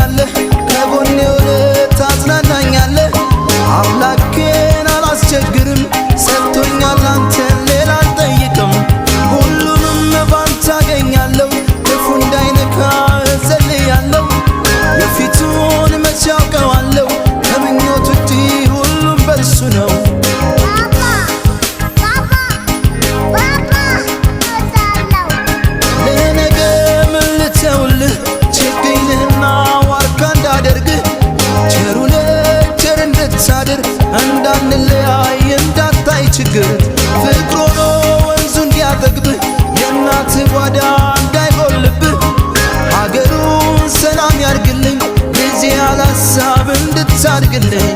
ትረዳኛለህ፣ ከጎኔ ሆነህ ታጽናናኛለህ። አምላኬን አላስቸግርም፣ ሰጥቶኛል አንተን ሌላ አልጠይቅም። ሁሉንም ባንተ አገኛለሁ፣ ክፉ እንዳይነካ እጸልያለሁ። የፊቱን መቼ አውቀዋለሁ፣ ከምኞት ውጪ ሁሉም በእርሱ ነው። ለነገ ምን ልተውልህ፣ ችግኝ ነህና ዋርካ እንዳደርግህ፣ ቸሩ ቸር እንድታድር እንዳንለያይ እንዳታይ ችግር፣ ፍቅር ሆኖ ወንዙ እንዲያጠግብህ የእናትህ ጓዳ እንዳይጎልብህ፣ ሀገሩን ሰላም ያርግልኝ ጊዜ ያላሳብ እንድታድግልኝ።